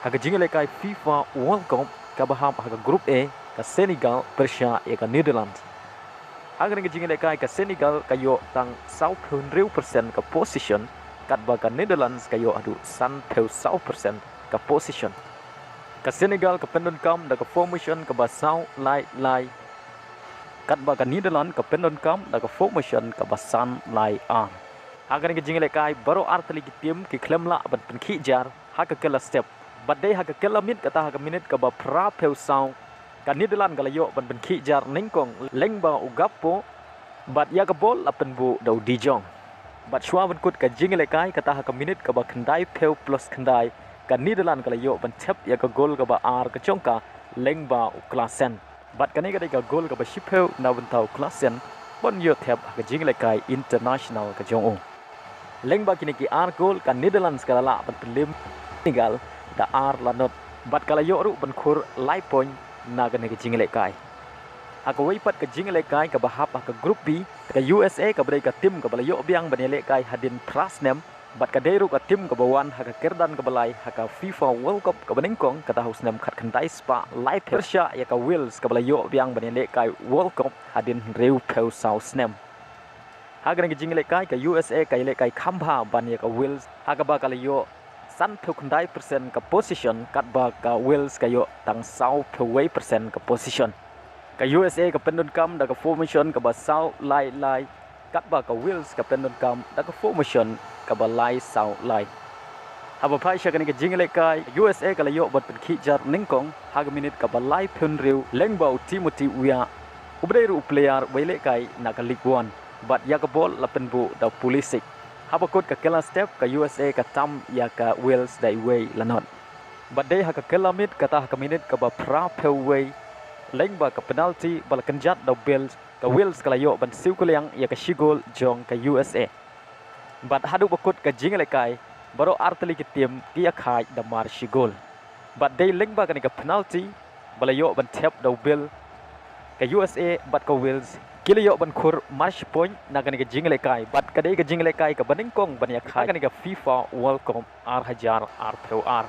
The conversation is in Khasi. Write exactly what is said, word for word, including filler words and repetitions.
Ha ka jingïalehkai FIFA World Cup kaba hap ha ka Group A, ka Senegal pyrshah ïa ka Netherlands. Ha kane ka jingïalehkai ka Senegal ka ïoh tang saw phew hynriew percent ka possession, katba ka Netherlands ka ïoh haduh san phew saw percent ka possession. Ka Senegal ka pyndonkam da ka formation kaba saw lai lai, katba ka Netherlands ka pyndonkam da ka formation kaba san lai ar. Ha kane ka jingïalehkai baroh artylli ki team ki khlem lah ban pynkhih jar ha ka kylla step. Bad dei ha ka kylla miet kata ha ka minit kaba phra phew saw, ka Netherlands ka la ïoh ban pynkhih jar nyngkong lyngba u Gakpo, bad ïa ka bol la pynbuh da u De Jong. Bad shuwa ban kut ka jingïalehkai kata ha ka minit kaba khyndai phew plus khyndai, ka Netherlands ka la ïoh ban thep ïa ka gol kaba ar ka jong ka lyngba u Klaassen. Bad kane ka dei ka gol kaba shiphew na bynta u Klaassen ban ïoh thep ha ka jingïalehkai international ka jong u. Lyngba kine ki ar gol ka Netherlands ka la lah ban pynlem Senegal da ar la not, bad ka la ïoh ruh ban khur lai point na kane ka jingïalehkai. Ha kawei pat ka jingïalehkai kaba hap ha ka Group B, ka U S A kaba dei ka team kaba la ïoh biang ban ïalehkai hadien phra snem, bad ka dei ruh ka team kaba wan ha ka kyrdan kaba lai ha ka FIFA World Cup kaba nyngkong kata ha u snem khatkhyndai spah laiphew, pyrshah ïa ka Wales kaba la ïoh biang ban ïalehkai World Cup hadien hynriewphew saw snem. Ha kane ka jingïalehkai ka U S A ka ïalehkai kham bha ban ïa ka Wales, ha kaba ka la ïoh sanphew khyndai percent ka possession, katba ka Wales ka ïoh tang sawphew wei percent ka possession. Ka U S A ka pyndonkam da ka formation kaba saw lai lai, katba ka Wales ka pyndonkam da ka formation kaba lai saw lai. Haba phai sha kane ka jingïalehkai, U S A ka la ïoh ban pynkhih jar nyngkong ha ka minit kaba laiphew hynriew lyngba u Timothy Weah, uba dei ruh u player ba ïalehkai na ka League One, bad ïa ka bol la pynbuh da u Pulisic. Haba kut ka kylla step ka U S A ka tam ïa ka Wales da iwei la not. Bad dei ha ka kylla miet kata ha ka minit kaba phra phew wei, lyngba ka penalty ba la kynjat da u Bale, ka Wales ka la ïoh ban siew kylliang ïa ka shi gol jong ka U S A. Bad haduh ba kut ka jingïalehkai, baroh artylli ki team ki ïakhaid da mar shi gol. Bad dei lyngba kane ka penalty ba la ïoh ban thep da u Bale, ka U S A bad ka Wales ki la ïoh ban khur mar shi point na kane ka jingïalehkai, bad ka dei ka jingïalehkai kaba nyngkong ban ïakhaid ha kane ka FIFA World Cup ar hajar arphew ar.